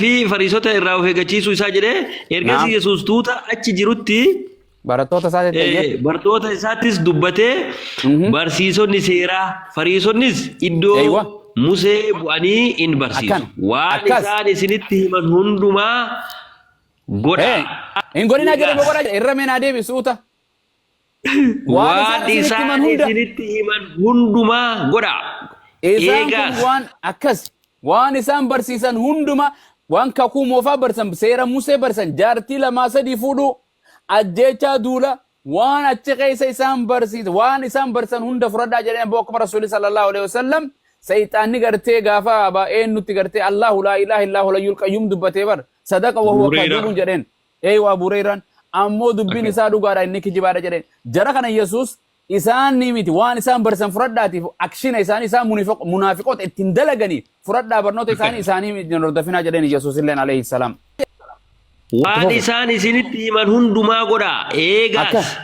Fi Fariisota irraa of eeggachiisuu isaa jedhee ergasii Naam. Yesuus tuuta achi jirutti Barattoota isaatitti eeyyee. bartoota isaattis dubbatee barsiisonni seeraa Fariisonnis iddoo Eeywa. Musee bu'anii in barsiisu. Akkana. Waan Akkas. isaan isinitti himan hundumaa Hey, godhaa. hin godhinaa jedhe Eegaas. boqodhaa jedhe irra meenaa deebi suuta. Waan Waan isaan isinitti himan isaan hunda isinitti himan hundumaa godhaa. Isaan kun Eegaas. waan akkas waan isaan barsiisan hunduma waan kakuu moofaa barsan seera Musee barsan jaartii lamaa sadii fuudhuu ajjeechaa duula waan achi keessa isaan barsiisan waan isaan barsan hunda fudhadhaa jedheen abboo akkuma rasuulli sallallahu alaihi wasallam sayxaanni gartee gaafa abaa eenyutti gartee Allahu laa ilaaha illaa huwa hayyul qayyum dubbatee bar sadaqa wa huwa Hureyraa. kadhuubun jedheen Eeywa Abu Hureyraan ammoo dubbiin isaa dhugaadha inni kijibaadha jedheen. Jara kana Yesuus isaan ni miti waan isaan barsan fudhadhaatiif akshina isaanii isaan munaafiqoota ittiin dalaganii fudhadhaa barnoota isaanii isaanii hin hordofinaa jedheen Yesuus illeen alayhi salaam. Waan fufi. isaan isinitti himan hundumaa godhaa. Eegaas Akkas.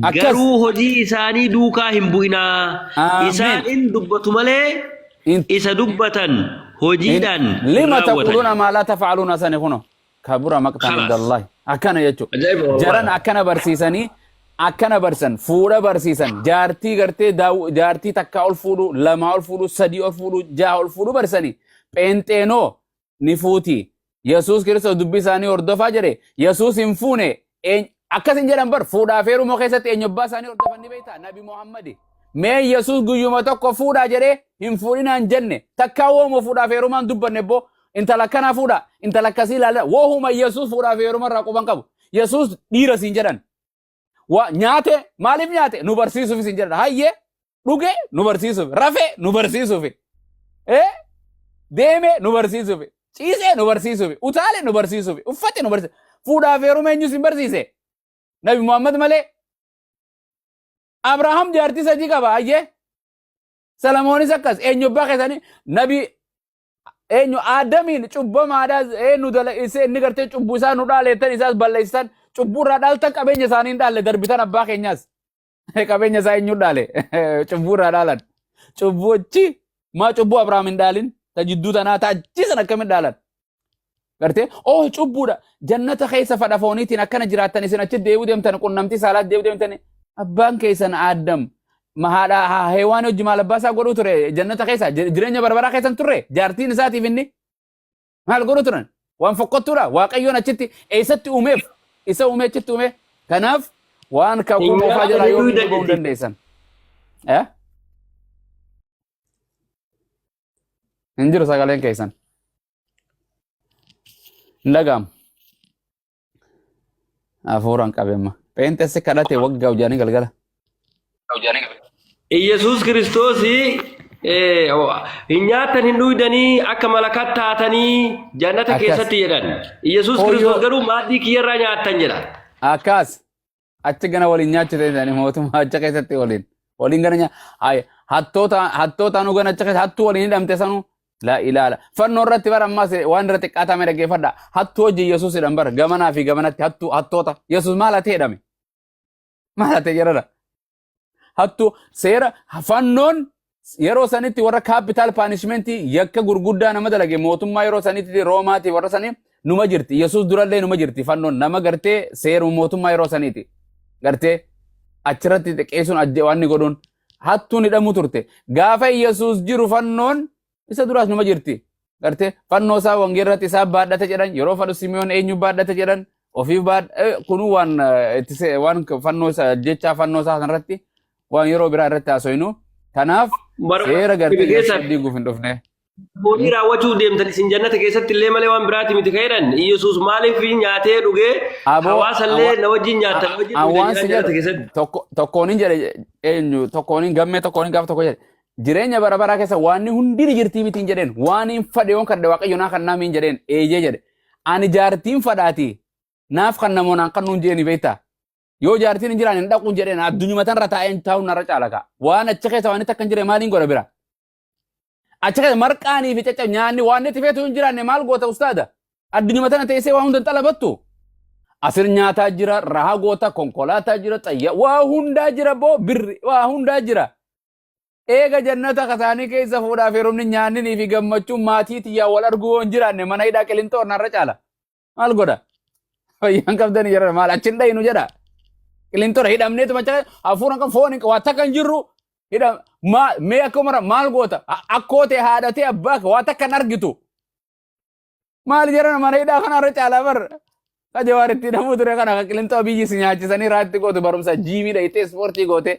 Akkas. garuu hojii isaanii duukaa hin bu'inaa. Amiin. Isaan in dubbatu malee isa dubbatan hojiidhaan hin Lima raawwatan. taquluuna maa laa tafa'aluuna sani kuno. Kabura maqtan Khalaas. indallahi. Akkana jechuudha. Ajaa'iba wallahi. Jaran akkana barsiisanii akkana barsan fuudha barsiisan jaartii gartee jaartii takkaa ol fuudhu lamaa ol fuudhu sadii ol fuudhu jaha ol fuudhu barsanii pheenxeenoo ni fuuti. Yesuus Kiristoos dubbii isaanii hordofaa jedhe Yesuus hin fuune akkas hin jedhan bar fuudhaaf heerumoo keessatti eenyu abbaa isaanii hordofan ni beektaa Nabi Muhammadi. Mee Yesuus guyyuma tokko fuudhaa jedhee hin fuudhinaan jenne takkaa woomoo fuudhaaf heerumaan dubbanne boo Intala akkanaa fuudha, intala akkasii ilaala. Wohuma Yesuus fuudhaa fi heeruma irraa quban qabu. Yesuus dhiira siin jedhan. Wa nyaate maaliif nyaate nu barsiisuuf siin jedhan. Hayyee dhuge nu barsiisuuf, rafe nu barsiisuuf. Eh deeme nu barsiisuuf, ciisee nu barsiisuuf, utaale nu barsiisuuf, uffate nu barsiisuuf. Fuudhaa fi heeruma eenyu siin barsiise? Nabi Muhammad malee. Abrahaam jaartii sadii qaba hayyee. Salamoonis akkas eenyu abbaa keessanii nabi eenyu aadamiin cubbamaadha eenyu dala isee inni gartee cubbuu isaa nu dhaaleettan isaas balleessitan cubbuu irraa dhaaltan qabeenya isaanii hin dhaalle darbitan abbaa keenyaas qabeenya isaa eenyu dhaale cubbuu irraa dhaalan cubbuu achi maa cubbuu Abrahaam hin dhaalin ta jidduu tanaa ta achi san akkamiin dhaalan gartee oh cubbuudha jannata keessa fadha fooniitiin akkana jiraattan isin achi deebi'uu deemtan qunnamtii saalaa deebi'uu deemtan abbaan keessan Addam ma haadha Heewaan hojii maal abbaa isaa godhuu ture jannata keessa jireenya barbaraa keessan turre jaartiin isaatiif inni maal godhuu turan waan fokkottuudha waaqayyoon achitti eessatti uumeef isa uumee achitti uume kanaaf waan kakuu moofaa jalaa yoo ba'uu dandeessan. Eh? Hin jiru sagaleen keessan. Hin dhaga'amu. Hafuuraan qabe amma. Pheenxessi kadhate waggaa hojjaanii galgala. Iyyasuus Kiristoos hin nyaattan hin dhuydanii akka malakat taatanii jannata Akkas. keessatti jedhan. Iyyasuus Hooyyoo. Kiristoos garuu maaddii kiyyarraa nyaattan jedha. Akkas. Achi gana waliin nyaachite jedhanii mootummaa achi keessatti waliin. Waliin gana nyaa hattoota hattoota nu gana achi keessa hattuu waliin hidhamte sanuu laa ilaala. Fannoo irratti bara ammas waan irra xiqqaataa mee dhaggeeffadha. Hattuu hojii Yesuus hidhan bara gamanaa fi gamanatti hattuu hattoota Yesuus maal hatee hidhame? Maal hatee jedhara? Hattuu seera fannoon yeroo sanitti warra capital punishmentii yakka gurguddaa nama dalage mootummaa yeroo sanitti roomaati warra sanii numa jirti yesuus durallee numa jirti fannoon nama gartee seeruma mootummaa yeroo saniiti gartee achirratti xiqqeessuun ajje waan inni godhuun hattuun hidhamuu turte gaafa yesuus jiru fannoon isa duraas numa jirti gartee fannoo isaa wangeerratti isaa baadhate jedhan yeroo fadhu simiyoon eenyu baadhate jedhan ofiif baad kunuu waan itti waan fannoo isaa jechaa fannoo isaa sanarratti waan yeroo biraa irratti haasofnu kanaaf seera gartee keessa diiguuf hin dhufne. Foonii raawwachuuf deemtan isin jannata keessatti illee malee waan biraati miti kan jedhan Iyyasuus maaliif nyaatee dhugee Aboo hawaasa illee na wajjin nyaattan na wajjin dhugdan waan jedhan si jannata jedhu keessatti. tokko tokkoon jedhe eenyu tokkoon gammee tokkoon gaaf tokko jedhe jireenya bara baraa keessa waan hundi ni jirtii mitiin jedheen waan hin fadhe yoon kadhe waaqayyo naa kannaa miin jedheen eeyyee jedhe ani jaartiin fadhaati naaf kan namoonaan kannuun jeeni beektaa yoo jaartiin hin jiraan hin dhaquun jedheen addunyuma tanarra taa'een taa'uun narra caala kaa waan achi keessa waan itti akka hin jirre maaliin godha bira achi keessa marqaanii fi caccabu nyaanni waan itti feetu hin jiraanne maal goota ustaada addunyuma tana teessee waa hunda hin xalabattu asir nyaataa jira rahaa goota konkolaataa jira xayya waa hundaa jira boo birri waa hundaa jira. Eega jannata kasaanii keessa fuudhaaf heerumni nyaanninii fi gammachuun maatii tiyyaa wal arguu yoo hin jiraanne mana hidhaa Qilinxoo narra caala. Maal godha? Fayyaan qabdanii jedhan maal achi hin dhayinu jedha. Qilinxoodha hidhamneetu macha hafuura kan foon hin waa takka hin jirru hidha mee akka umara maal goota akkoo ta'e haadha ta'e abbaa kee waa takka hin argitu. Maal jedhan mana hidhaa kanarra caalaa bar. Ka Jawaar itti hidhamuu ture kana ka Qilinxoo biyyi si nyaachisanii raatti gootu barumsa jiimii dhayitee ispoortii goote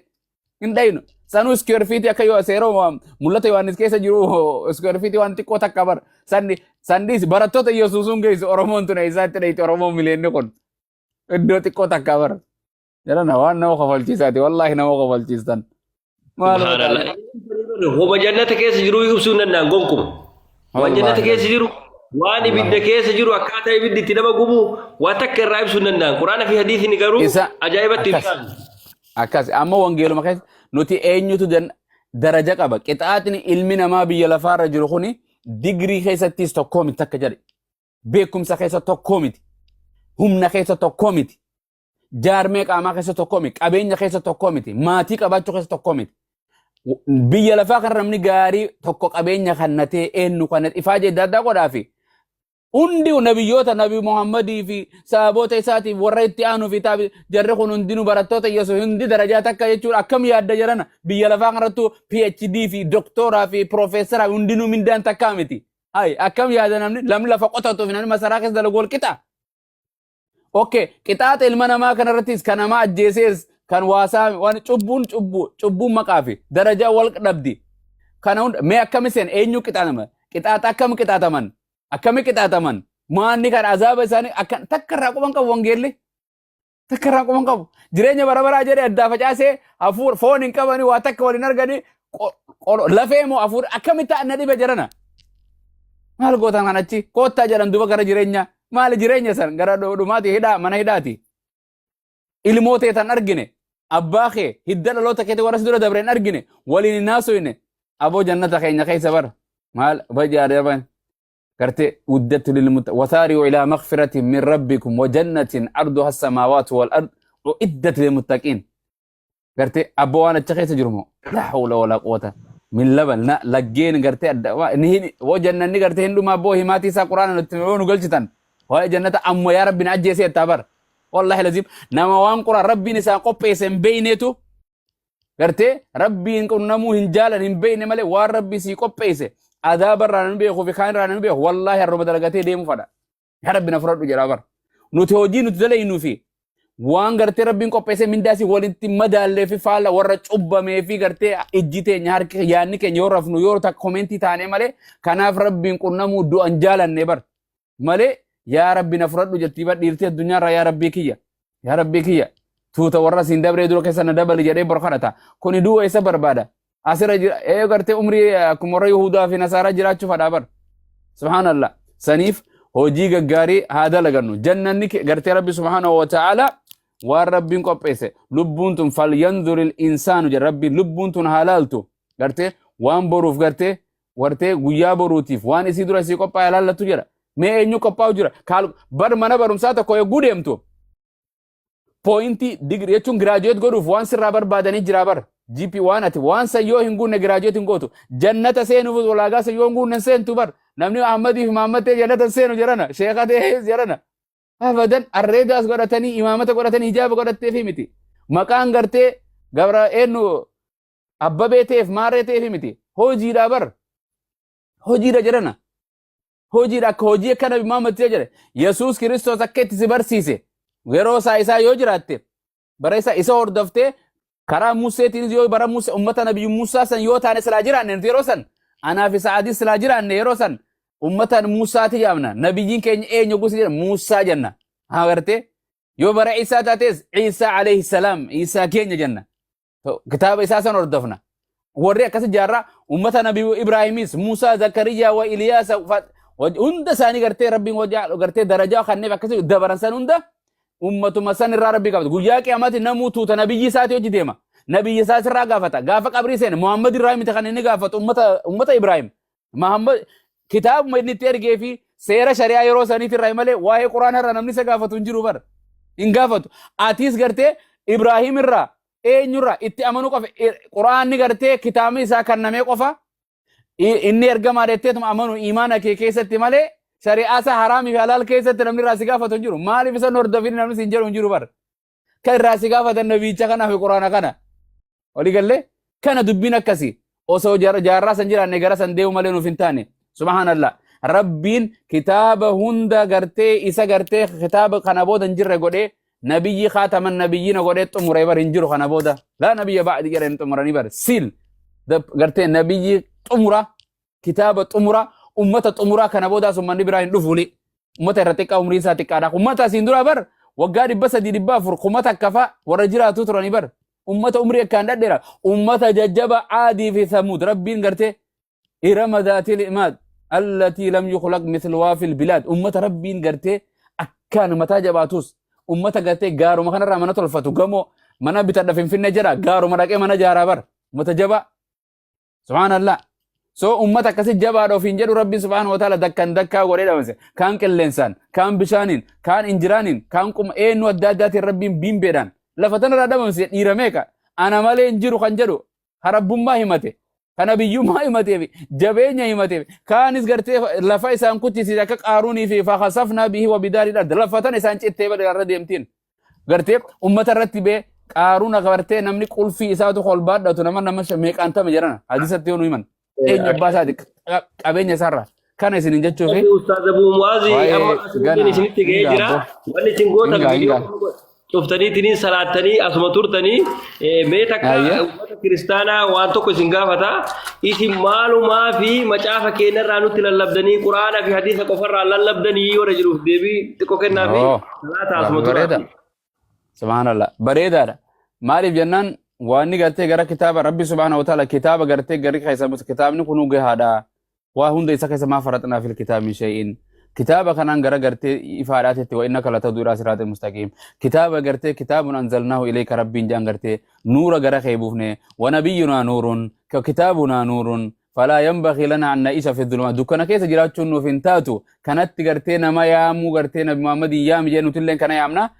hin dhayinu. Sanuu square feet akka yoo seeroo mul'ata Yohaannis keessa jiru square feet waan xiqqoo takka bar. Sanni sandis barattoota Yesuusuun geessu Oromoon tun eessaatti dhayite Oromoon mileenni kun iddoo xiqqoo takka bar. Jedhana waan nama kofalchiisaati wallaahi nama kofalchiistan. Maaluma Subhaanallah. taate. Homa jannata keessa jiru ibsuu hin danda'an gonkuma. Waan jannata Wallaahi. keessa jiru, waan ibidda keessa jiru, akkaataa ibiddi itti nama gubu, waan takka irraa ibsuu hin danda'an. Quraana fi hadiisni garuu Isa ajaa'ibatti akkas ibsan. akkas amma wangeeluma keessa nuti eenyutu daraja qaba qixaaxni ilmi namaa biyya lafaarra jiru kuni digirii keessattis tokkoo miti takka jedhe beekumsa keessa tokkoo miti humna keessa tokkoo miti jaarmee qaamaa keessa tokkoo miti qabeenya keessa tokkoo miti maatii qabaachuu keessa tokkoo miti biyya lafaa kan namni gaarii tokko qabeenya kannatee eenyu kannate ifaajee adda addaa godhaafi hundi nabiyyoota nabi Muhammadii fi sahaboota isaatiif warra itti aanuu fi taabi jarri kun hundinuu barattoota Yesuus hundi darajaa takka jechuudha akkam yaadda jedhana biyya lafaa kanarrattuu PhD fi doktooraa fi piroofeesaraa hundinuu mindaan takkaa miti. Hay akkam yaada namni namni lafa qotatu fi namni masaraa keessa dalagu wal qixa. Okay, qixaaxa ilma namaa kanarrattis kan namaa ajjeesees kan waasaa waan cubbuun cubbuu cubbuun maqaa fi darajaa wal dhabdi. Kana hunda mee akkami seen eenyu qixaatama? Qixaaxa akkam qixaataman? Akkami qixaataman? Maanni kan azaaba isaanii akka takka irraa quban qabu wangeelli. Takka irraa quban qabu. Jireenya bara baraa jedhee addaa facaasee hafuur foon hin qabanii waa takka waliin arganii lafee moo hafuur akkamitti na dhibe jedhana. Maal gootan kan achi koottaa jedhan duba gara jireenyaa. Maali jireenya san gara dhumaati hidhaa mana hidhaati. Ilmoo tee tan argine abbaa kee hidda dhaloota keetii warra si dura dabre hin argine waliin hin haasofne aboo jannata keenya keessa bara maal bajaaraban gartee uddatu lilmuta wasaari'u ilaa maghfiratin min rabbikum wa jannatin arduha as-samaawaatu wal ard uiddat lilmuttaqiin gartee abboo waan achi keessa jiru moo laa hawla walaa quwwata min laban na laggeen gartee adda waa ni hin woo jannanni gartee hin dhuma abboo himaatii isaa quraana nutti yoo nu galchitan waa'ee jannata amma yaa rabbi na ajjeesee jettaa bar wallahi lazim nama waan quraan rabbiin isaan qopheesse hin beeyneetu gartee rabbiin qunnamuu hin jaalan hin beeyne malee waan rabbi sii qopheesse adaaba irraa nan beekuu fi kaan irraa nan beeku wallahi harruma dalagatee deemu fadha Yaa Rabbi na fudhadhu jedhaa bara. Nuti hojii nuti dalaynuu fi waan gartee Rabbiin qopheessee mindaasii walitti madaallee fi faalla warra cubbamee fi gartee ijji teenya harki yaadni keenya yoo rafnu yoo takka komentii taanee malee kanaaf Rabbiin qunnamuu du'an jaalannee bar malee yaa Rabbi na fudhadhu jettii bar dhiirtii addunyaarraa yaa Rabbii kiyya yaa Rabbii kiyya tuuta warra siin dabree dura keessa na dabali jedhee bor kadhata kuni du'a isa barbaada asirra jira ee gartee umrii akkuma warra Yihudaa fi Nasaaraa jiraachuu fadhaa bar subhaanallah saniif hojii gaggaarii haa dalagannu jannanni gartee rabbi subhaanahu wa ta'ala waan rabbiin qopheesse lubbuun tun falyanzuril insaanu jedha rabbiin lubbuun tun haa laaltu gartee waan boruuf gartee wartee guyyaa boruutiif waan isii dura isii qophaa'e laallatu jedha mee eenyu qophaa'u jira bar mana barumsaa tokko yogguu deemtu pooyintii digirii jechuun giraajuweet godhuuf waan sirraa barbaadanii jira bar GP waan ati waan san yoo hin guunne giraajuweet hin gootu jannata seenuuf ulaagaa san yoo hin guunne hin seentu bar namni Ahmadii fi Mahammad ta'e jannata hin seenu jedhana sheekha ta'e jedhana abadan arreedaas godhatanii imaamata godhatanii hijaaba godhattee fi miti maqaan gartee gabra eenyu abbabee ta'eef maarree ta'eef miti hojiidha bar hojiidha jedhana hojiidha akka hojii akka nabi Muhammad jedhe Yesuus Kiristoos akka itti si barsiise yeroo isaa isaa yoo jiraatte bara isaa isa hordoftee karaa Museetiinis yoo bara Musee ummata nabi Musaa san yoo taane silaa jiraanne nuti yeroo san anaaf isa adii silaa jiraanne yeroo san ummata Musaati jedhamna nabiyyiin keenya eenyu gosa jedhama Musaa jenna haa gartee yoo bara Isaa taates Isaa alayhi salaam Isaa keenya jenna kitaaba isaa san hordofna. Warri akkasi jaarraa ummata nabi Ibraahimis, Muusaa, Zakariyaa, wa Iliyaasa hunda isaanii gartee rabbiin wajaa gartee darajaa kanneef akkasi dabaran san hunda ummatuma san irraa rabbii gaafata. Guyyaa qiyaamaatti namuu tuuta nabiyyi isaati hojii deema. Nabiyyi isaa irraa gaafata. Gaafa qabrii seene Muhammad irraa miti kan inni gaafatu ummata ummata Ibraahim. Muhammad kitaabuma inni itti ergee fi seera shari'aa yeroo saniitti irraa malee waa'ee quraana irraa namni isa gaafatu hin jiru bara. Hin gaafatu. Atis gartee Ibraahim irraa Eenyurraa itti amanuu qofa. Quraanni gartee kitaabni isaa kennamee qofa inni ergamaa jetteetuma amanu imaana kee keessatti malee, shari'aa isaa haraamii fi halaal keessatti namni irraa si gaafatu hin jiru. Maaliif isa hordofin namni siin jedhu hin jiru bar. Kan irraa si gaafatan nabiicha kanaa fi Quraana kana. Walii gallee kana dubbiin akkasii osoo jaarraa san jiraanne gara san deemu malee nuuf hin taane. Subhaanallah. Rabbiin kitaaba hunda gartee isa gartee kitaaba kana booda hin jirre godhee, nabiyyi khaataman nabiyyiina godhee xumuree bar. Hin jiru kana booda. Laa nabiyya ba'di jedhanii xumuranii bar. Siil gartee nabiyyi xumura, kitaaba xumura, ummata xumuraa. Kana boodaas ummanni biraa hin dhufuuni. Ummata irra xiqqaa, umriin isaa xiqqaadha. Ummata asiin dura bar waggaa 300, 400, 1000 fa'a warra jiraatu turanii bar. Ummata umrii akkaan dhadheera, ummata jajjaba, Aadii fi Samuud. Rabbiin gartee إرم ذات العماد التي لم يخلق مثلها في البلاد. Ummata Rabbiin gartee akkaan mataa jabaatus, ummata gartee gaaruma kanarraa mana tolfatu, gamoo mana bitadha Finfinnee jedha, gaaruma dhaqee mana jaaraa bar, ummata jabaa. Subhaanallah. So ummata akkasi jabaadha ofiin jedhu Rabbiin subhaanahu wa ta'ala dakkan dakkaa godhee dhabamse. Kaan qilleensaan, kaan bishaaniin, kaan injiraaniin, kaan quma eenyu adda addaatiin Rabbiin biimbeedhaan lafa tanarraa dhabamse. Dhiira meeqa ana malee hin jiru kan jedhu, harabbummaa himate, kana biyyummaa himateef, jabeenya himateef, kaanis gartee lafa isaan kuchisiise akka Qaaruunii fi فخسفنا به وبداره الأرض. Lafa tana isaan cittee bade irra deemtiin gartee ummata irratti bee. Qaaruuna gartee namni qulfii isaatu ol baadhatu nama meeqaan tame jedhana hadisatti yoo nu himan. Eenyu abbaa isaati qabeenya isaarraa kana isinin jechuufi. Ustaaz Abu Mu'aazi, Waa'ee amma asirratti gana isinitti ga'ee hinga jira. abbo. Wanni isin gootan Hinga viidiyoo hinga. cuftaniitiin salaattanii asuma turtanii mee takka uummata kiristaanaa waan tokko isin gaafata. Isin maalumaa fi macaafa keenyarraa nutti lallabdanii, Quraana fi hadiisa qofarraa lallabdanii warra jiruuf deebii xiqqoo kennaa fi Oo, salaata asuma gaaffii bareeda. turaati. Subhaanallah. Bareedaadha. Maaliif jennaan, waan gartee gara kitaaba Rabbi subhaanahu wa ta'ala kitaaba gartee gari keessa kitaabni kunuu gahaadha. Waa hunda isa keessa ما فرطنا في الكتاب من شيء. Kitaaba kanaan gara gartee ifaadhaatitti وإنك لتدعو إلى صراط مستقيم. Kitaaba gartee كتاب أنزلناه إليك Rabbiin jaan gartee nuura gara kee buufne. ونبينا نور كتابنا نور فلا ينبغي لنا أن نعيش في الظلمات. Dukkana keessa jiraachuun nuuf hin taatu. Kanatti gartee nama yaamuu gartee Nabi Muhammad yaami jee nutilleen kana yaamna.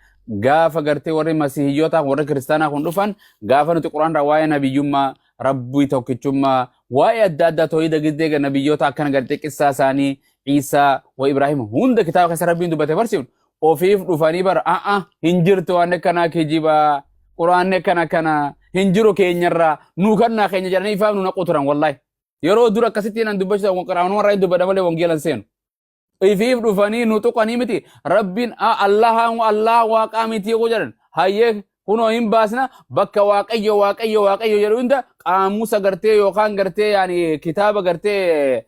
Gaafa gartee warri masiihiyyoota, warri kiristaanaa kun dhufan, gaafa nuti Quraanirraa waa'ee nabiyyummaa, Rabbii tokkichummaa, waa'ee adda addaa, toohida giddee nabiyyoota akkana gartee qissaa isaanii, Iisaa wa Ibraahim hunda kitaaba keessa Rabbiin dubbate barsiifnu, ofiif dhufanii bara a'a hin jirtu, waan akkanaa kijibaa, Quraanni akkana kana hin jiru, keenyarraa nuu kannaa keenya jedhanii ifaaf nu naqu turan. Wallaahi yeroo dura akkasittiin an dubbachuu Quraanuma irraa hin dubbadha malee wangeela hin seenu. Ifiif dhufanii nu tuqanii miti, Rabbiin Allaha Allah waaqaa miti yoo jedhan, hayyee kunoo hin baasna. Bakka Waaqayyo Waaqayyo Waaqayyo jedhu hunda qaamusa gartee yookaan gartee yaani kitaaba gartee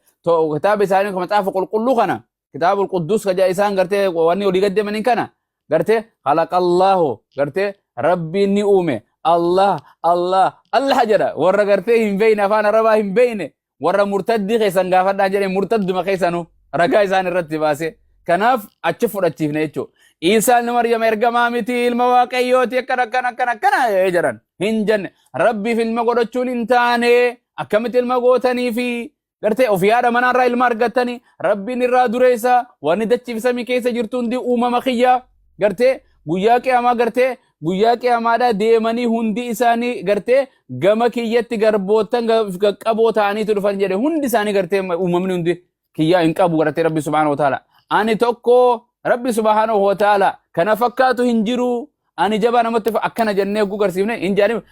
kitaaba isaanii macaafa qulqulluu kana, kitaaba qulquddus kaja isaan gartee wanni olii gaddemaniin kana gartee خلق الله gartee Rabbiin ni uume, Allah Allah Allah jedha. Warra gartee hin beeyne, afaan Arabaa hin beeyne, warra murtaddii keessan gaafadhaan jedhe, murtadduma keessanu ragaa isaan irratti baase. Kanaaf achi fudhachiifne jechuudha. Iisaan Maryam ergamaa miti, ilma Waaqayyooti, akkana akkana akkana akkana jedhan. Hin jenne, Rabbiif ilma godhachuun hin taane, akkamitti ilma gootanii fi gartee ofii haadha manaarraa ilma argattanii? Rabbiin irraa dureessa, wanni dachiif samii keessa jirtu hundi uumama kiyya. Gartee guyyaa qiyaamaa, gartee guyyaa qiyaamaadhaa deemanii hundi isaanii gartee gama kiyyatti garboottan qaqqaboo ta'aniitu dhufan jedhe. Hundi isaanii gartee uumamni hundi kiyyaa hin qabu. Gartee Rabbi subhaanahu wa ta'ala ani tokko, Rabbi subhaanahu wa ta'ala kana fakkaatu hin jiru, ani jabaa namatti akkana jennee hogguu garsiifne hin jedhani.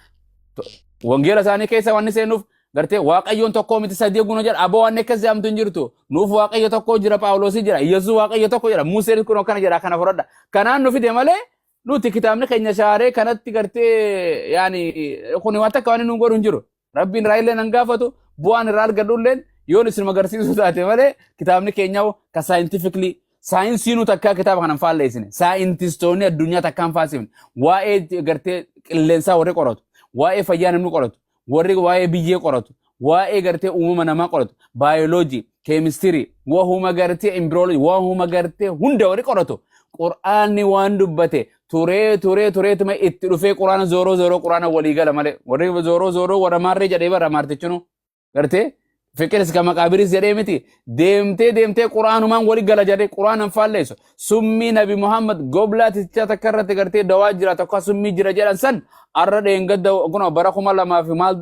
Wangeela isaanii keessa wanni seenuuf gartee Waaqayyoon tokko miti, sadii guna jedha. Aboo, wanni akkas jedhamtu hin jirtu. Nuuf Waaqayyo tokko jira, Phaawulosii jira, Yesuus Waaqayyo tokko jira, Museen kun akkana jedha, kana fudhadha. Kanaan nu fide malee nuti kitaabni keenya shaaree kanatti gartee yaani kun waan takka waan nu godhu hin jiru. Rabbiin irraa illee nan gaafatu, bu'aan irraa argadhu illeen yoon isin agarsiisu taate malee, kitaabni keenya ka scientifically saayinsii nu takkaa kitaaba kanan faalleessine, saayintistoonni addunyaa takkaan faasifne. Waa'ee gartee qilleensaa warri qoratu, waa'ee fayyaa namni qoratu, warri waa'ee biyyee qoratu, waa'ee gartee uumama namaa qoratu, baayoloojii, keemistirii, wahuma gartee embryology, wahuma gartee hunda warri qoratu, Qur'aanni waan dubbate turee turee tureetuma itti dhufee Qur'aana zooroo zooroo Qur'aana walii gala malee warri zooroo zooroo warra maarree jedhee bara maartichunu gartee Fiqir iska maqaabiris jedhee miti. Deemtee deemtee quraanumaan wali gala jedhee quraanan faalleessu. Summii Nabi Muhammad goblaa tichaa takka irratti gartee dawaa jira tokko summii jira jedhan san arra dheengadda kunoo bara 2000 fi maal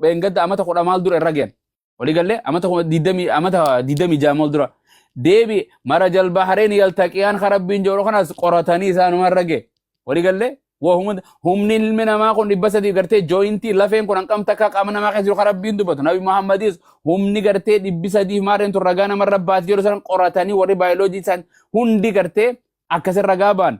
dheengadda amata kudha maal dura irra gahan. Walii gallee amata kuma digdamii amata 26 maal dura. Deebi mara jalbahareen yaltaqiyaan kan rabbiin jedhu kanas qoratanii isaanuma irra gahe. Walii gallee Wahuma humni ilmi namaa kun 300 gartee jooyintii lafeen kun hanqam takka qaama namaa keessa jiru kan rabbiin dubbatu. Nabi Muhammadis humni gartee 300 maarreen tun ragaa namarra baati jedhu san qoratanii warri baayoloojii isaan hundi gartee akkasin ragaa ba'an.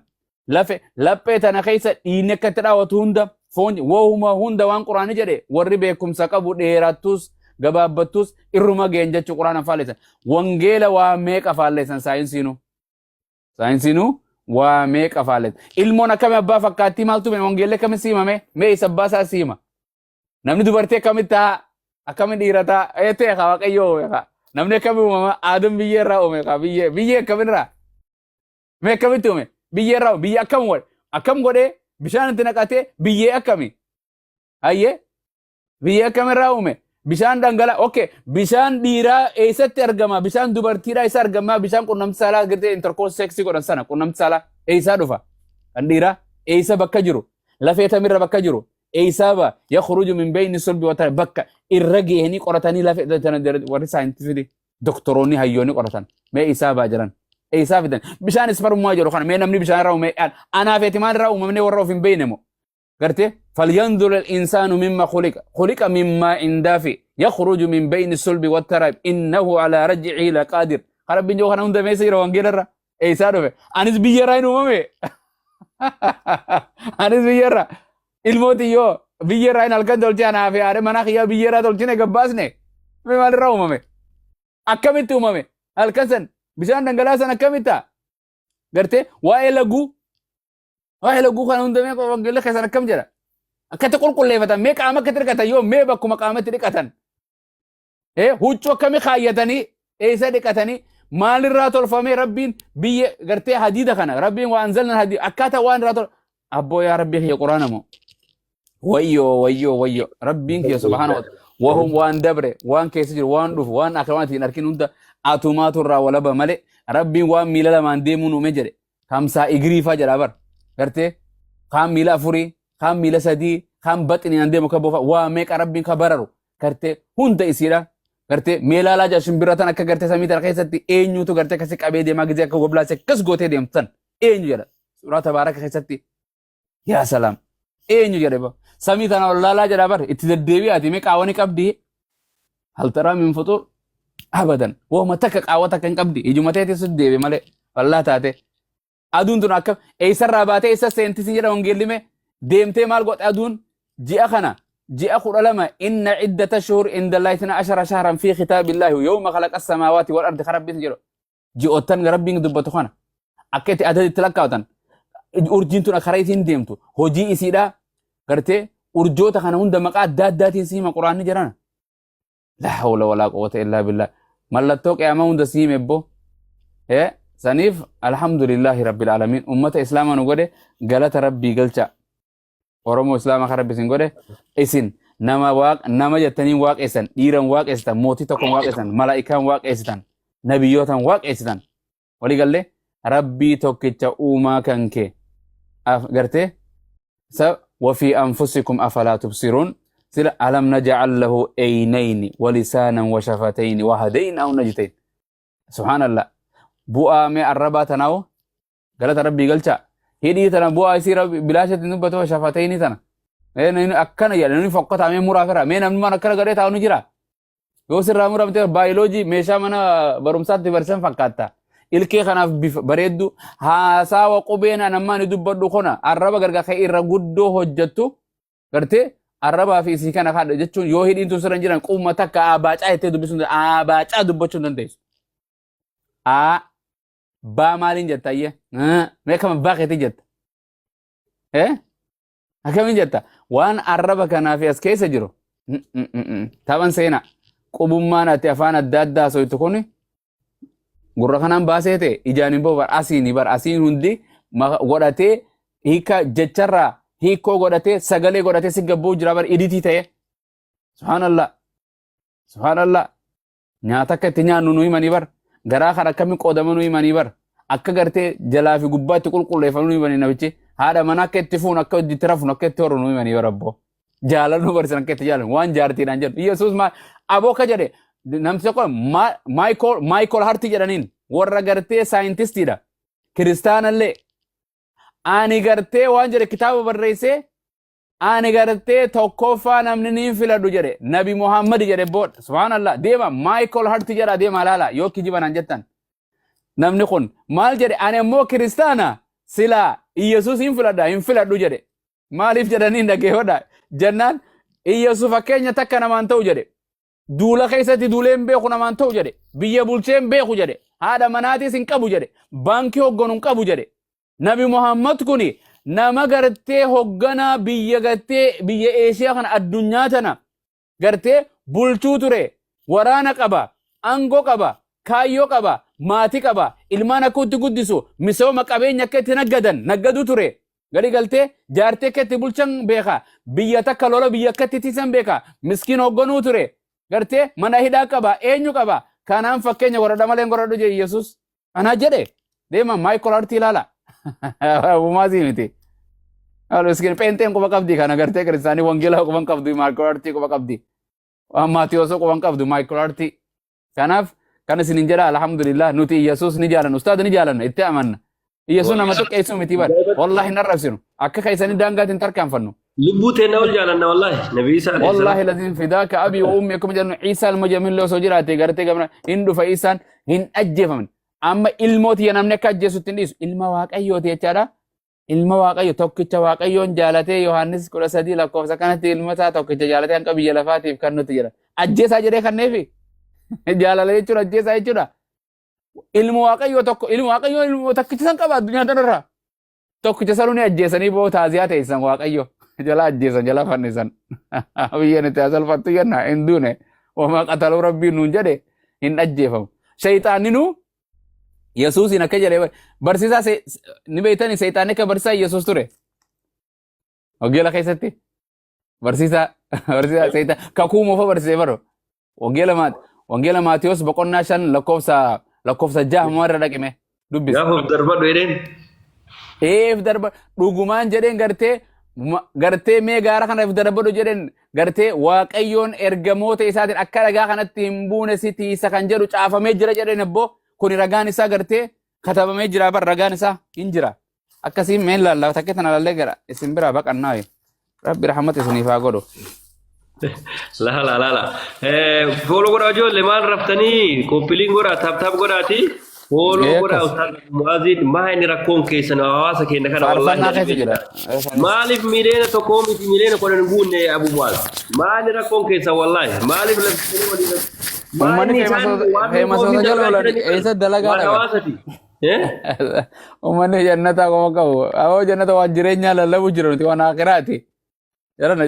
Lafe laphee tana keessa dhiigni akka itti dhaawatu hunda foon wahuma hunda waan quraani jedhe warri beekumsa qabu dheerattus gabaabbattus irruma ga'een jechuu quraana faalleessan. Wangeela waa meeqa faalleessan saayinsiinuu. Saayinsiinuu waa meeqa faalleessa. Ilmoon akkami abbaa fakkaattii maaltu mee wangeelli akkami siimame mee isa abbaa isaa siima. Namni dubartii akkamitti ta'a akkami dhiira ta'a ee ta'e kaa waaqayyo uume kaa. Namni akkami uumama aadam biyyee irraa uume kaa biyyee biyyee akkamirraa mee akkamitti uume biyyee irraa uume biyyee akkam godhe akkam godhee bishaan itti naqatee biyyee akkami hayyee Biyya akkamirraa uume? Bishaan dhangala okay bishaan dhiiraa eessatti argama? Bishaan dubartiidhaa eessa argama? Bishaan qunnamtii saalaa gartee intercourse seksii godhan sana qunnamtii saalaa eessaa dhufa? Kan dhiiraa eessa bakka jiru? Lafee tamirra bakka jiru? Eessaa ba? Yakhruju min bayni sulbi wa tara bakka irra gahanii qoratanii lafee tana warri saayintifii doktoroonni hayyoonni qoratan mee eessaa baa jiran? Eessaa fidan? Bishaan isparummaa jedhu kana mee namni bishaan irraa uume anaa feeti maal irraa uumamnee warra of hin beekne moo? Garte falyanzur al-insaanu mimma khuliqa khuliqa min maa'in daafi yakhruju min bayni sulbi wattaraib innahu ala raj'ihi laqaadir. Kan rabbiin jiru kana hunda meessa jira wangeela irra eessaa dhufe? Anis biyya irraa hin uumame, anis biyya irra ilmoo tiyyoo biyya irraa hin halkan tolchee anaa fi haadha manaa kiyyaa biyya irraa tolchine gabbaasne. Mee maal irraa uumame? Akkamitti uumame? Halkan san bishaan dhangala'aa san akkamitti ta'a? Gartee waa'ee laguu. Waa'ee laguu kana hunda mee wangeelli keessan akkam jedha? Akkatti qulqulleeffatan mee qaama akkatti dhiqatan yoo mee bakkuma qaamatti dhiqatan. Huccuu akkamii kaayyatanii eessa dhiqatanii maalirraa tolfamee rabbiin biyya gartee hadiida kana rabbiin waan zalnan hadiida akkaataa waan irraa tol abboo yaa rabbii kiyya quraana moo wayyoo wayyoo wayyoo rabbiin kiyya subhaana wa wahum waan dabre waan keessa jiru waan dhufu waan akka waan ittiin arkin hunda atumaatu irraa walaba malee rabbiin waan miila lamaan deemuun uume jedhe kamsaa igirii faa jedhaa bar gartee kaan miila afurii kaan miila sadii kaan baxinaan deemu ka bofa waa meeqa rabbiin ka bararu gartee hunda isiidha gartee meelaalaa jaa shimbira tan akka gartee samii tana keessatti eenyutu gartee akkasi qabee deemaa gizee akka goblaasee akkas gootee deemtu tan eenyu jedha suuraa tabaaraka keessatti yaa salaam eenyu jedhe ba samii tana ol laalaa jedha bar itti deddeebi'aati mee qaawwani qabdi hal taraa min fuxuur abadan wooma takka qaawwa takka hin qabdi ijuma teetii sun deebi malee wallaa taate aduun tun akka eessarraa baatee eessa seenti sin jedha wangeelli mee deemtee maal godhe aduun ji'a kana ji'a 12 inna iddata shuhur inda allahi itna ashara shahran fi kitaabillahi yawma khalaqa samaawaati wal ardi kan rabbiin jedhu ji'oottan rabbiin dubbatu kana akka itti adada itti lakkaa'atan urjiin tun karaa isiin deemtu hojii isiidha gartee urjoota kana hunda maqaa adda addaatiin si hima quraanni jedhana. La hawla walaa quwwata illaa billah. Mallattoo qiyaamaa hunda si hime ebbo. Saniif alhamdulillahi rabbil aalamiin ummata islaamaa nu godhe galata rabbii galcha. Oromoo Islaamaa kan Rabbi isin godhe isin nama waaq nama jettanii waaqessan dhiiran waaqessitan mootii tokkon waaqessitan malaa'ikaan waaqessitan nabiyyootan waaqessitan walii gallee Rabbii tokkicha uumaa kan kee gartee sa wafii anfusikum afalaa tubsiruun sila alam naj'al lahu aynayni wa lisaanan wa shafatayni wa hadaynaahu najdayn subhaanallah bu'aa mee arrabaa tanaawo galata rabbii galchaa hidhii tana bu'aa isii rabbi bilaashatti hin dubbatu shafatayni tana mee namni akkana jedha namni fokkataa mee muraa fira mee namni maan akkana gadhee taa'u ni jira yoo sirraa muramte baayoloojii meeshaa mana barumsaatti barsiisan fakkaatta ilkee kanaaf bifa bareeddu haasawa qubeen anammaa ni dubbadhu kuna arraba gargar ka'e irra guddoo hojjettu gartee arrabaa fi isii kana kadha jechuun yoo hidhiin tun sirra hin jiran qubuma takka abaacaa jettee dubbisuu abaacaa dubbachuu hin dandeessu. A Baa maaliin jetta ayyee? Mee akkam abbaa keetii jetta? Eh? Akkamiin jetta? Waan arraba kanaa fi as keessa jiru. Taphan seenaa. Qubummaan ati afaan adda addaa haasoftu kun gurra kanaan baasee ta'e ijaan hin bahu asiin bar asiin hundi godhatee hiika jecharraa hiikoo godhatee sagalee godhatee si gabbuu jira bar iditii ta'e. Subhaanallah. Subhaanallah. Nyaata akka itti nyaannu nu himanii bar. Garaa kan akkamiin qoodama nu himanii bar. Akka gartee jalaa fi gubbaatti qulqulleeffamu nu himanii namichi. Haadha mana akka itti fuunu, akka itti rafnu, akka itti horru nu himanii bar abboo. Jaalala nu barsiisan akka itti jaalan waan jaartiidhaan jedhu. Yesuus maal aboo akka jedhe namti tokko Maayikool Harti jedhaniin warra gartee saayintistiidha. Kiristaanallee ani gartee waan jedhe kitaaba barreessee, ani gartee tokkoffaa namni niin filadhu jedhe Nabi Muhammad jedhe booda. Subhaanallah, deema Maayikool Harti jedha, deema laala yoo kijiba naan jettan. Namni kun maal jedhe? Ani ammoo kiristaana, silaa Iyyasuus hin filadha, hin filadhu jedhe. Maaliif jedhanii dhaggeeffadha jennaan, Iyyasuus fakkeenya takka namaan ta'u jedhe. Duula keessatti duulee hin beeku, namaan ta'u jedhe. Biyya bulchee hin beeku jedhe. Haadha manaatis hin qabu jedhe. Baankii hogganu hin qabu jedhe. Nabi Muhammad kuni nama gartee hogganaa biyya gartee biyya Eeshiyaa kana, addunyaa tana gartee bulchuu ture. Waraana qaba, aangoo qaba, kaayyoo qaba, maatii qaba, ilmaan akka itti guddisu, misooma qabeenya akka itti naggadan naggaduu ture. Gadi galtee jaartii akka itti bulchan beeka. Biyya takka lola biyya akka itti tiisan beeka. Miskiin hoogganuu ture. Gartee mana hidhaa qaba, eenyu qaba. Kanaan fakkeenya godhadha malee hin godhadhu jedhe Yesuus. Anaa jedhe, deema Maayikol Hartii ilaala. Abumaasii miti. Miskiin pheenxeen quba qabdi kana, gartee kiristaanii wangeelaa quba hin qabdu, Maayikol Hartii quba qabdi. Waan Maatiyooso quba hin qabdu Maayikol Hartii. Kanaaf kan isinin jedha, alhamdulillah, nuti Yesuus ni jaalanna, ustaada ni jaalanna, itti amanna. Yesuus nama xiqqeessuu miti bar. Wallahi hin arrabsinu. Akka keessanii daangaatiin tarkaanfannu. Lubbuu teenna ol jaalanna wallahi. Nabi Isaa alayhi Wallahi salaam. lazim fidaaka abii wa ummi akkuma jennu, Iisaa ilma jamillee osoo jiraate gartee gamna hin dhufa, Iisaan hin ajjeefamne. Amma ilmoo tiyya namni akka ajjeesutti hin dhiisu. Ilma Waaqayyooti jechaadha. Ilma Waaqayyo tokkicha Waaqayyoon jaalatee, Yohaannis 13 lakkoofsa kanatti, ilma isaa tokkicha jaalatee hanqa biyya lafaatiif kan nuti jedha. Ajjeesaa jedhee kanneefi. Jaalala jechuun ajjeesaa jechuudha. Ilma Waaqayyoo tokko, ilma Waaqayyoo, ilma tokkicha san qaba addunyaa tanarraa. Tokkicha sanuu ni ajjeesanii boo taaziyaa teessisan, Waaqayyo jala ajjeesan, jala fannisan. Biyya nuti haa salphattu jenna, hin duune. Wamaa qataluu rabbiin nuun jedhe hin ajjeefamu. Shayxaanni nuu Yesuusiin akka jedhe barsiisaa ni beektani, seexaanni akka barsiisaa Yesuus ture. Wangeela keessatti barsiisaa seexaa kakuu moofa barsiisee baro. Wangeela Maatiyos boqonnaa 5 lakkoofsa 6 moo irra dhaqime dubbisi. Gaafa of darbadhu jedheen. Eef darba dhugumaan jedheen, gartee gartee mee gaara kana if darbadhu jedheen, gartee Waaqayyoon ergamoota isaatiin akka dhagaa kanatti hin buune si tiisa kan jedhu caafamee jira jedheen. Abboo, kuni ragaan isaa gartee katabamee jira bar, ragaan isaa hin jira. Akkasiin meen laallaa takka tana laallee gara isin biraa baqannaa. Rabbi rahmata isiniif haa godhu. Laala laala. Follow godhaa ijoollee, maal raftanii? Copy link godhaa, tap tap godhaati. Follow godhaa. Akkas. Ustaaz Mu'aaziin maa inni rakkoon keessan hawaasa keenya kana Faarfannaa wallaahi keessa jira. Maaliif 1 miliyoona miti, 10 miliyoona hin guunne Abu Mu'aaz? Maali rakkoon keessan wallaahi? Maaliif laftanii walii Uummanni feemasoota jala oolan eessa dalagaa waan dhaban? hawaasati. Uummanni jannataa qofa qabu. Aboo, jannata waan jireenyaa lallabu jira, nuti waan akiraati. Jarana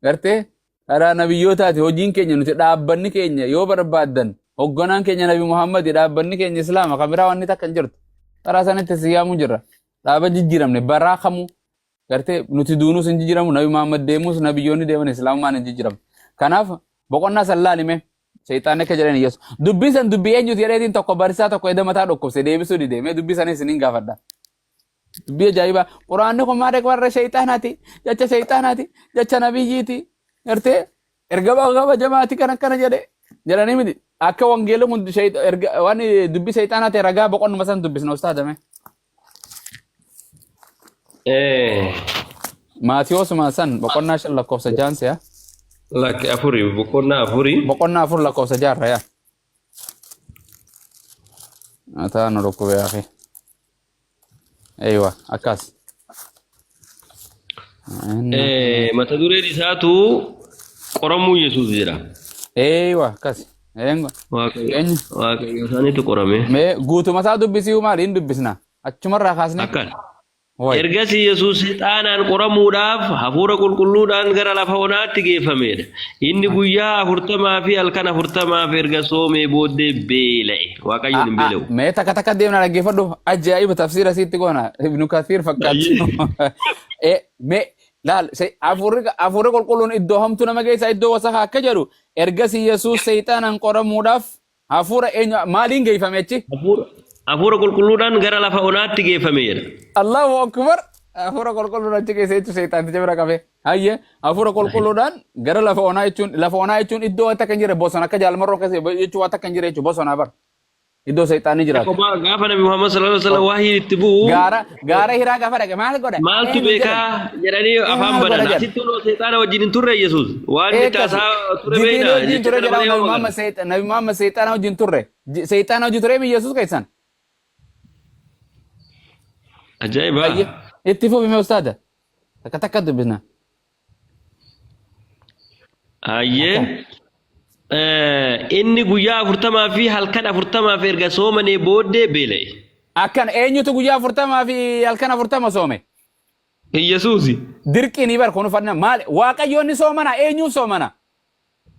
gartee karaa nabiyyootaati hojiin keenya, nuti dhaabbanni keenya yoo barbaaddan hogganaan keenya Nabi Muhammad, dhaabbanni keenya Islaama, kan biraa wanni takka hin jirtu. Karaa sanitti siyaamuu jirra. Dhaaba jijjiiramne baraa kamuu gartee nuti duunuus hin jijjiiramu, Nabi Muhammad deemuus, nabiyyoonni deeman, Islaamummaan hin jijjiiramne. Kanaaf boqonnaa san laalime, Seexaanni akka jedhan Yesuus. Dubbiin san dubbii eenyuti jedheetiin tokko barsiisaa tokko edda mataa dhukkubse deebisuu dide. Mee dubbii sanis isiniin gaafadha. Dubbii ajaa'ibaa. Quraanni kun maal warra sheexaanaati? Jecha sheexaanaati? Jecha nabiyyiiti? Gartee ergama kabajamaati kan akkana jedhe jedhanii miti. Akka wangeelli kun waan dubbii seexaanaa ta'e ragaa boqonnuma san dubbisna ustaadame. Maatiyoosuma san boqonnaa 5 lakkoofsa 6 si'a. Lakki, afurii, boqonnaa afurii. Boqonnaa 4 lakkoofsa 6rra yaa. Mataa nu dhukkube yaa akhi. Eeywa, akkas. Mata dureen isaatu qoramuu Yesuus jedha. Eeywa, akkas. Eenyu? Waaqayyo Eenyu? Waaqayyo isaaniitu qorame. Mee guutuma isaa dubbisii maali hin dubbisna. Achumarraa kaasne. Akkan. Wayi. Ergasii Yesuus seexaanaan qoramuudhaaf hafuura qulqulluudhaan gara lafa onaatti geeffamedha. Inni guyyaa 40 fi halkan 40f erga soomee booddee beela'e. Waaqayyoon hin beela'u. Mee takka takka deemna, dhaggeeffadhu. Ajaa'iba, tafsiira sitti goona. Ibnu Kathiir fakkaatu. Mee laal, hafuurri qulqulluun iddoo hamtuu nama geessa, iddoo wasakaa akka jedhu, ergasii Yesuus seexaanaan qoramuudhaaf Hafuura eenyu maaliin geeffame achi? Hafuura qulqulluudhaan gara lafa onaatti geeffame jedha. Allahu akbar. Hafuura qulqulluun achi keessa jechuun seexaanticha bira qabe. Hayyee, hafuura qulqulluudhaan gara lafa onaa jechuun, lafa onaa jechuun iddoo waan takka hin jirre, bosona akka jaalmarroo keessa jechuun waan takka hin jirre jechuun bosonaa bar. Iddoo seexaanni jiraatu. Kophaa gaafa Nabi Muhammad sallallahu alaihi wasallam wahyiin itti bu'u Gaara gaara hiraa gaafa dhaqe maal godha? maaltu Eenyu jedhan? beekaa jedhanii afaan Maal godha banan. jedhan? Asitti kunoo seexaana wajjin hin turre Yesuus. Waan inni Eekkasi. taasaa ture Jibriil beekna. wajjin Jecha ture kana jedhama malee Nabi yoo Muhammad seexana Nabi Muhammad seexana wajjin turre. Seexana wajjin ture mi Yesuus keessan? Ajaa'iba. Ayye. Itti fufi mee ustaada. Takka takka dubbisna. Ayyee. Inni guyyaa 40 fi halkan 40f erga soomanee booddee beela'e. Akkan eenyutu guyyaa 40 fi halkan 40 soome? Iyyasuusi. Dirqiin bar kun uffannaa maali? Waaqayyoon ni soomana, eenyuuf soomana?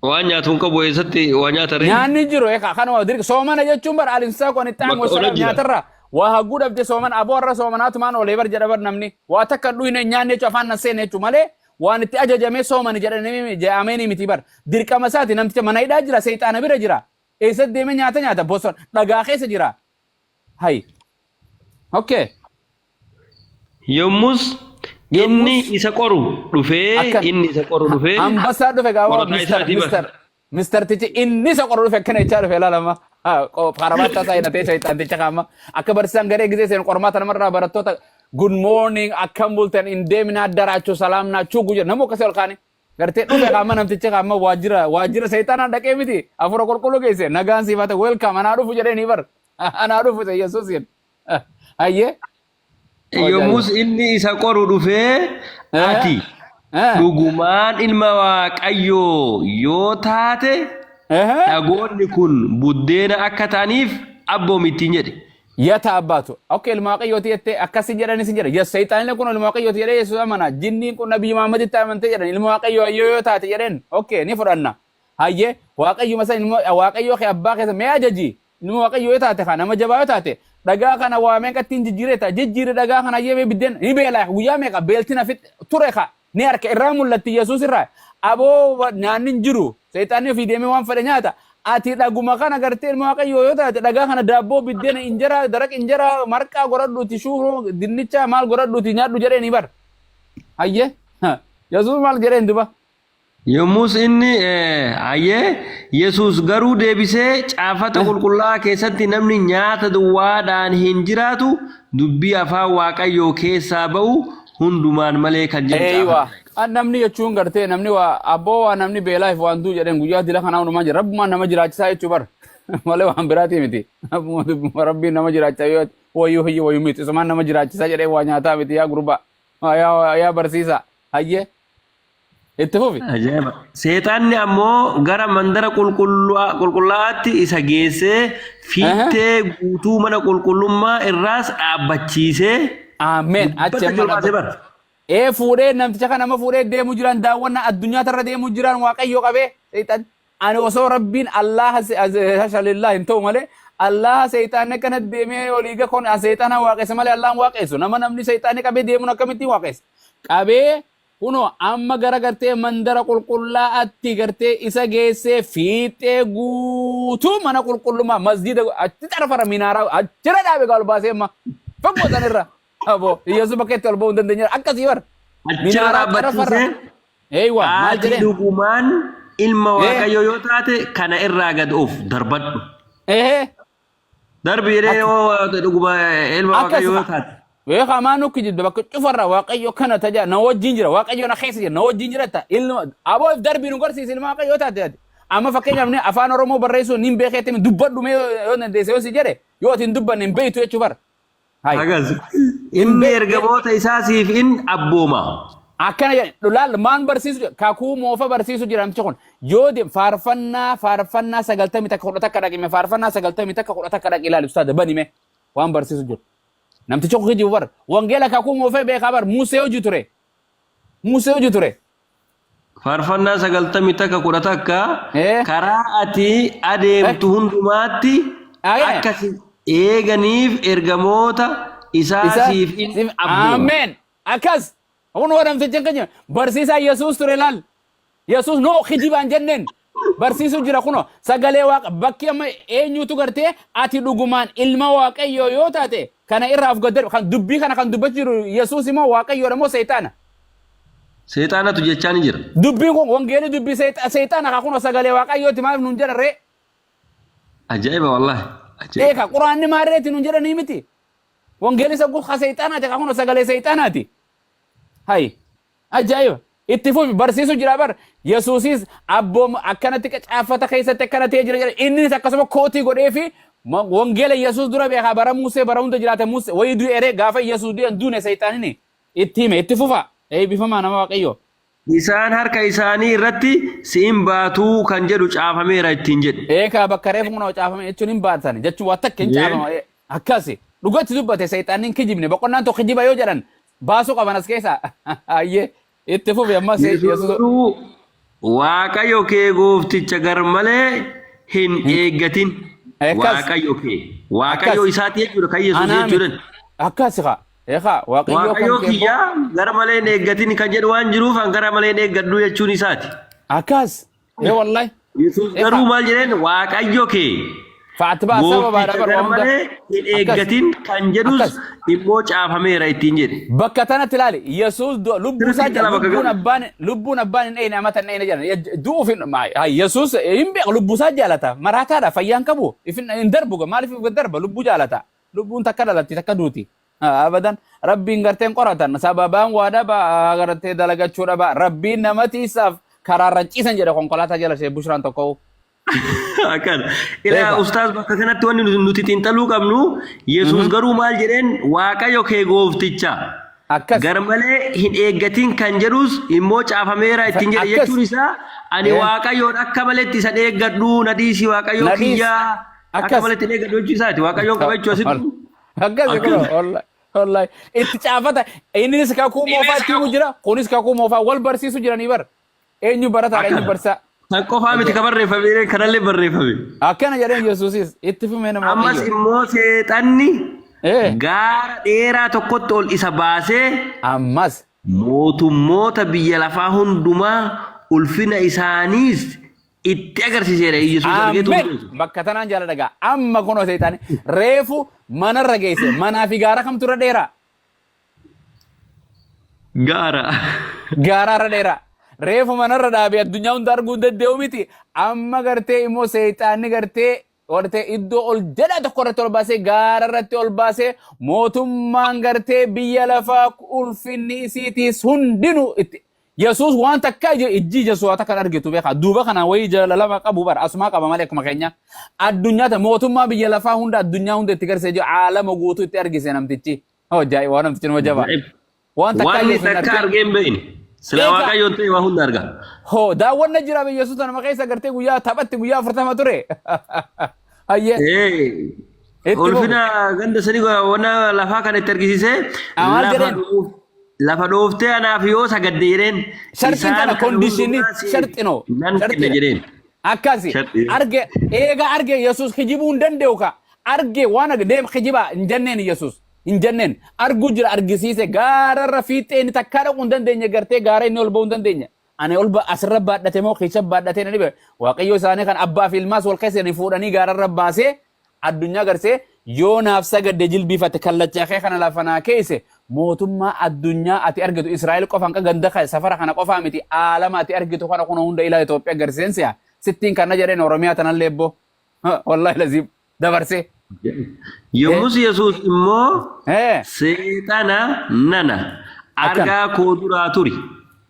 Waan nyaatu hin qabu, eessatti waa nyaata ree? Nyaanni hin jiru egaa kanuma dirqi soomana jechuun bar alimsaa kun itti Bakka wasalaam ola jira. Nyaatarra waa hagguu dhabde soomana aboo har'a soomanaatumaan oolee bar jedha bar namni waa takka hin dhuyne hin nyaanne jechuun afaan nan seenne jechuun malee waan itti ajajamee soomani jedhanii jedhamee miti bar dirqama isaati. Namticha mana hidhaa jira, seexaana bira jira, eessatti deemee nyaata nyaata? Bosona dhagaa keessa jira. Hay, okay. Yommus inni Yommus isa qoru dhufee akkan inni isa qoru dhufee ambassaa dhufe gaawaa qorataa mister isaatii bar. Mister mistertichi inni isa qoru dhufe akkana jechaa dhufe ilaalama. Karabaattaa isaa hidhatee shayxaanticha kaama akka barsiisaan garee gisee seenu qormaata namarraa barattoota "Good morning, akkam bultan, hin deeminaa daraachuu salaam naachuu" guyya nama akkasii ol kaane gartee dhufe qaama namticha qaama waajjira seexanaa dhaqee miti hafuura qulqulluu geesse nagaan siif haa ta'u, welcome, anaa dhufu jedhee ni bar anaa dhufu Yesuusiin. Hayyee. Yommus inni isa qoru dhufee, "Ati dhugumaan ilma Waaqayyoo yoo taate, dhagoonni kun buddeena akka ta'aniif abboomi" ittiin jedhe. Yata abbaatu. Okay, ilma Waaqayyooti jettee akkasi jedhanis hin jedha. Yes, seexaanillee kun ilma Waaqayyooti jedhee Yesuus amana. Jinniin kun Nabii Muhammaditti amantee jedhan ilma Waaqayyoo ayyoo yoo taate jedheen. Okay, ni fudhanna. Hayyee, Waaqayyuma san ilma Waaqayyoo kee abbaa keessa mee ajaji. Ilma Waaqayyoo yoo taate kaa nama jabaa yoo taate dhagaa kana waa meeqatti hin jijjiireeta. Jijjiire dhagaa kana hayyee mee biddeen ni beelaa guyyaa meeqa beelti na fixxe ture kaa ni harka irraa mul'atti Yesuus irraa. Aboo, nyaanni hin jiru. Seexaanni ofii deemee waan fedhe nyaata. Ati dhaguma kana gartee ilma Waaqayyoo yoo taate dhagaa kana daabboo, biddeena, injera, daraq injera, marqaa godhadhuuti, shuuroo, dinnicha maal godhadhuuti nyaadhu jedhee ni bar. Hayyee. Yesuus maal jedheen duba? Yommus inni hayyee Yesuus garuu deebisee, "Caaffata qulqullaa'aa keessatti namni nyaata duwwaadhaan hin jiraatu, dubbii afaan Waaqayyoo keessaa ba'u hundumaan malee" kan jedhu Eeywa. caafame. An namni jechuun gartee namni waa abboo waa namni beelaaf waan du'u jedheen guyyaa dila kanaa hundumaa jira. Rabbumaan nama jiraachisaa jechuu bar. Malee waan biraatii miti. Rabbuma Rabbiin nama jiraachisaa yoo wayyuu hiyyi wayyuu miti. Isumaan nama jiraachisaa jedhee waa nyaataa miti yaa gurbaa. Yaa yaa barsiisaa. Hayyee. Itti fufi. Ajaa'iba. Seexanni ammoo gara mandara qulqullaa'aatti isa geessee fiixee guutuu mana qulqullummaa irraas dhaabbachiisee Ameen. Achi dubbata amma jiru baasee dhaabbata. bara. Ee, fuudhee namticha kana nama fuudhee deemu jiran daawwannaa addunyaa tarra deemu jiran Waaqayyo qabee seexan. Ani osoo Rabbiin Allaha hashalillah hin ta'u malee Allaha seexaanni akkana deemee olii ga kon seexana waaqessa malee Allahan waaqessu nama namni seexaanni qabee deemuun akkamittiin waaqessa qabee kunoo amma gara gartee mandara qulqullaa'aatti gartee isa geessee fiixee guutuu mana qulqullummaa masjiida achi xarafara minaaraa achirra dhaabe gaa ol baasee amma fagoo sanirra aboo Yesuus bakka itti ol ba'uu hin dandeenye akkasii bar Achirra minaaraa xarafarra dhaabbachiisee, eeywa maal "Ati jedheen? dhugumaan ilma Waaqayyoo yoo taate kana irraa gad of darbadhu. Darbi jedhee yoo dhuguma ilma Akkas Waaqayyoo yoo taate. Beekaa maa nukki jidda bakka cufarra Waaqayyo kana taja na wajjin jira, Waaqayyo na keessa jira, na wajjin jira ta ilma aboo if darbii nu garsiisi ilma Waaqayyo yoo taate ati. Amma fakkeenyaaf ni afaan Oromoo barreessuu nin beekeetti dubbadhu mee yoo dandeesse yoo si jedhe yoo ati hin dubbanne hin beektu jechuu bara. Hai. Akkas. Inni ergamoota isaa siif in abbooma. Akkana jedhe laal maan barsiisu jira kakuu moofa barsiisu jira namtichi kun yoo deem faarfannaa 91:11 dhaqime, faarfannaa 91:11 dhaqi ilaali ustaada banime waan barsiisu jiru. Namtichi kun kijibu bar wangeela kakuu moofee beekaa bar Musee hojii ture. Musee hojii ture. Faarfannaa 91:11 Karaa ati adeemtu hundumaatti akka si eeganiif ergamoota isaa Isa siif in abbooma. Ameen. Akkas. Kun waan namtichi hin kijibe. Barsiisaa Yesuus ture laal. Yesuus noo kijibaan jenneen. Barsiisuu jira kunoo sagalee waaqa bakki amma eenyutu gartee ati dhugumaan ilma waaqayyoo yoo taate kana irraa of gaddar kan dubbii kana kan dubbachuu jiru Yesuus immoo waaqayyoodha moo seexaana? Seexaanatu jechaa ni jira. Dubbiin kun wangeelli dubbii seexaana kaa kunoo sagalee waaqayyooti maaliif nuun jedhan ree? Ajaa'iba wallaahi. Ajaa'iba. Eeka quraanni maarreeti nuun jedhanii miti. Wangeelli isa kaa seexaanaati kaa kunoo sagalee seexaanaati. Hayi. Ajaa'iba! Itti fufi barsiisu jira bar. Yesuusis abboom akkanatti caaffata keessatti akkana ta'ee jira jedhe. Innis akkasuma kootii godhee fi wangeela Yesuus dura beekaa bara Musee bara hunda jiraate Musee wayii du'eere gaafa Yesuus du'e hin duune seexaanini itti hime itti fufa. Eebbifamaa nama Waaqayyoo. Isaan harka isaanii irratti si'in baatuu kan jedhu caafameera ittiin jedhe. Eekaa bakka reefu kunoo caafame jechuun hin baatan jechuun waa takka hin caafama. Akkasi dhugatti dubbate seexaanni hin kijibne boqonnaan tokko kijiba yoo jedhan baasuu qaban as keessaa. Ayyee itti fufi ammas Yesuus Yesuus. garuu Waaqayyo kee goofticha gar malee hin eeggatin. Akkas. Waaqayyo kee. Waaqayyo Akkas. isaati jechuudha kan Yesuus Anaa miti. jechuudha. Akkas kaa. Eekaa Waaqayyoo kan Waaqayyo kee immoo. kiyyaa gara malee hin eeggatin kan jedhu waan jiruuf an gara malee hin eeggadhu jechuun isaati. Akkas. Ee wallahi. Yesuus Eekaa. garuu maal jedheen Waaqayyo kee Fa'aatibaa sababaadha goofticha bar gar waa hunda. malee hin Akkas. eeggatin kan jedhus Akkas. immoo caafameera ittiin jedhe. Bakka tanatti ilaali Yesuus lubbuu isaa Sirriitti jala xiinxala bakka lubbuun kana. abbaan lubbuun abbaan hin eeyne amata hin eeyne jedhan du'uuf hin Yesuus hin beeku lubbuu isaa jaalata maraataadha fayyaan qabu ifin hin darbu maaliif if darba lubbuu jaalata lubbuun takka dhalatti takka duuti abadan rabbiin garteen qoratan sababaan waa dhaba gartee dalagachuu dhaba rabbiin nama tiisaaf karaarra ciisan jedhe konkolaataa jala ishee bushraan tokko Akkana. Ilaa Beeka. ustaaz bakka kanatti wanni nuti xiinxaluu qabnu Yesuus garuu maal jedheen Waaqayyo kee goofticha Akkas. gar malee hin eeggatin kan jedhus immoo caafameera ittiin jedhe Akkas. jechuun isaa ani Waaqayyoon akka maletti isan eeggadhu na dhiisi Waaqayyo Na dhiisi. kiyyaa akka Akkas. maletti hin eeggadhu jechuu isaati Waaqayyoon qaba jechuu asitti. Akkas Akkas. kun wallahi wallahi itti caafata innis kakuu moofaa itti himu jira kunis kakuu moofaa wal barsiisu jiranii bar eenyu barataadha eenyu Akkana. barsaa Kan qofaa miti ka barreeffame kanallee barreeffame. Akkana jedheen Yesuusis itti fumee nama Ammas Waaqayyo. immoo seexanni Eh, gaara dheeraa tokkotti ol isa baasee ammas mootummoota biyya lafaa hundumaa ulfina isaaniis itti agarsiiseera. Yesuus argeetu Ameen. hundee. Bakka tanaan jaala dhagaa. Amma kunoo seexanni reefu manarra geesse. Manaa fi gaara kamtu irra dheeraa? Gaara. Gaaraarra dheeraa. Reefu manarra dhaabee addunyaa hunda arguu hin danda'u miti. Amma gartee immoo seexanni gartee gartee iddoo ol jedhaa tokko irratti ol baasee gaara irratti ol baasee mootummaan gartee biyya lafaa ulfinni isiitiis hundinuu itti Yesuus waan takka ijji Yesuus waa takka hin argitu beekaa. Duuba kana wayii jala lama qabu bara asumaa qaba malee akkuma keenya. Addunyaa ta mootummaa biyya lafaa hunda addunyaa hunda itti garsee jiru aalama guutuu itti argise namtichi. Hojjaa waan namtichi nama jabaa. Waan takka Wanni Yesuus hin takka argin. argee hin beekne. Silaa Eegaa. Waaqayyoon ta'e waa hunda arga. Hoo daawwanna jira biyya Yesuus nama keessa gartee guyyaa taphatti guyyaa 40 ture. Hayyee. Itti fufi. Ulfina ganda sanii wanna lafaa kana itti argisiisee Maal lafa jedheen? Lafa dhooftee anaaf yoo sagadde jedheen Sharxiin isaan tana kana conditionii hundumaa siif sharxinoo nan kenna sharxiidha. jedheen. Akkasi Sharxii. arge eega arge Yesuus kijibuu hin danda'u ka arge waan deem kijibaa hin jenneen Yesuus hin jenneen arguu jira argisiise gaararra fiixee inni takkaa dhaquu hin dandeenye gartee gaara inni ol ba'uu hin dandeenye. Ani ol asirra baadhate moo keessa baadhatee na dhibe Waaqayyo isaanii kan abbaa fi ilmaas wal keessa fuudhanii gaararra baasee addunyaa garsee yoo naaf sagadde jilbiifate kallachaa kee kana lafa naa keesse mootummaa addunyaa ati argitu Israa'el qofaan ka ganda safara kana qofaa miti aalama ati argitu kana kuna hunda ilaa Itoophiyaa garseen si'a sittiin kana jedheen Oromiyaa tanallee ebbo wallahi laziim dabarsee. Yommus Yesuus immoo seexana nana Akkana. argaa koo duraa turi.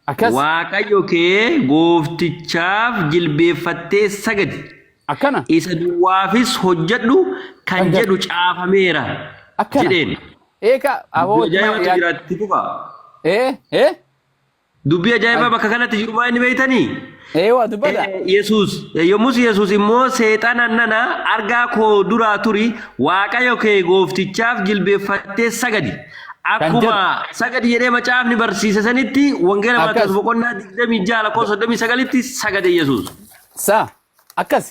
Akkas. Waaqayyo kee gooftichaaf jilbeeffattee sagadi. Akkana. Isa duwwaafis hojjedhu kan Kan jedhu. jedhu caafameera Akkana. jedheen. Eeka aboo Dubbii ajaa'ibatu jira itti fufa. Dubbii ajaa'ibaa bakka kanatti jiru maa inni beektanii? Waa dubbata. Yesuus yommus Yesuus immoo seexana nana argaa koo duraa turi Waaqayyo kee gooftichaaf jilbeeffattee sagadi. Akkuma sagadi jedhee macaafni barsiise sanitti wangeela Akkas. Maatewos boqonnaa 26 lakkoofsa 39tti sagade Yesuus. Sa akkas.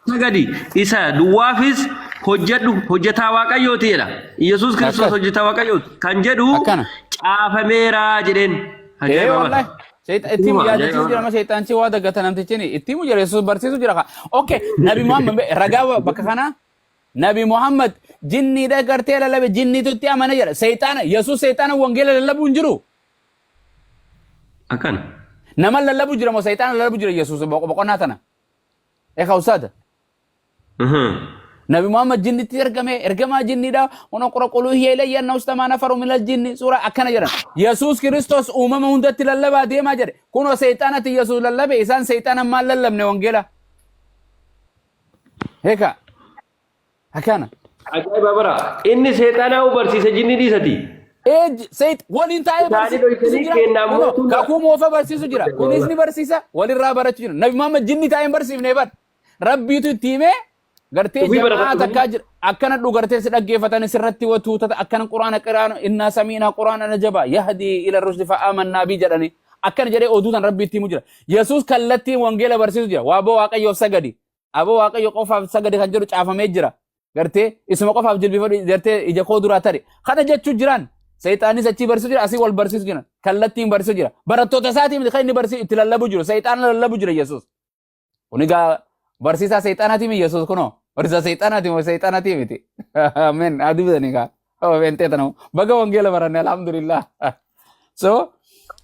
Sagadi isa duwwaafis hojjedhu hojjetaa Waaqayyooti jedha. Yesuus Kiristoos Akkas. hojjetaa Waaqayyooti kan jedhu Akkana. caafameera jedheen. Ajaa'iba Wallahi. bara. Itti Hima, yaadachiisu jira ajaa'iba. amma sheexaanchi waa daggata namtichini itti himu jira, Yesuus barsiisu jira. Okay, Nabi Muhammad ragaa bakka kana Nabi Muhammad jinniidha gartee lallabe, jinniitu itti amane jedha. Seexaana Yesuus seexaana wangeela lallabuu hin jiru. Akkana. Nama lallabu jira moo seexaana lallabu jira Yesuus boqonnaa tana? Egaa ustaada. Nabi Muhammad jinnitti ergame, ergamaa jinniidha. Ono qura quluu hiya ilayya anna ustamaa nafaru minal jinni suura akkana jedhan. Yesuus Kiristoos uumama hundatti lallabaa deemaa jedhe. Kunoo seexaanatti Yesuus lallabe, isaan seexaana maal lallabne wangeela? Heeka. Akkana. Ajaa'iba bara. Inni seexanaa barsiise jinni dhiisati. Ee, seet waliin taa'ee Isaanii barsiisu dhoysanii jira. kennaa Kunoo mootummaa. kakuu moofa barsiisu jira. Kunis ni barsiisa, walirraa barachuu jira. Nabi Muhammad jinni taa'ee hin barsiifne bar. Rabbiitu itti himee gartee Ofii jamaa barata. Takkaa jira. Akkana dhugartee si dhaggeeffatan sirratti watuutata akkana quraana qiraana innaa samiinaa quraana najaba yahdii ila rushdi fa amannaa bi jedhani. Akkana jedhee oduu tan Rabbi itti himu jira. Yesuus kallattiin wangeela barsiisu jira. Waaboo Waaqayyoof sagadi. Aboo Waaqayyo qofaaf sagadi kan jedhu caafamee jira. Gartee isuma qofaaf jilbifadhu, gartee ija koo duraa tare. Kana jechuu jiraan. Seexaanis achii barsiisu jira, asii wal barsiisu jira. Kallattiin barsiisu jira. Barattoota isaatii miti kan inni barsiisu itti lallabu jiru. Seexaana lallabu jira Yesuus. Kun egaa barsiisaa seexaanaatii miti Yesuus kunoo. Barsiisaa seexaanaati moo seexaanaatii miti? Ameen. Haa dubbisanii kaa. Oh, pentee tana. Baga wangeela baranne, alhamdulillah. So,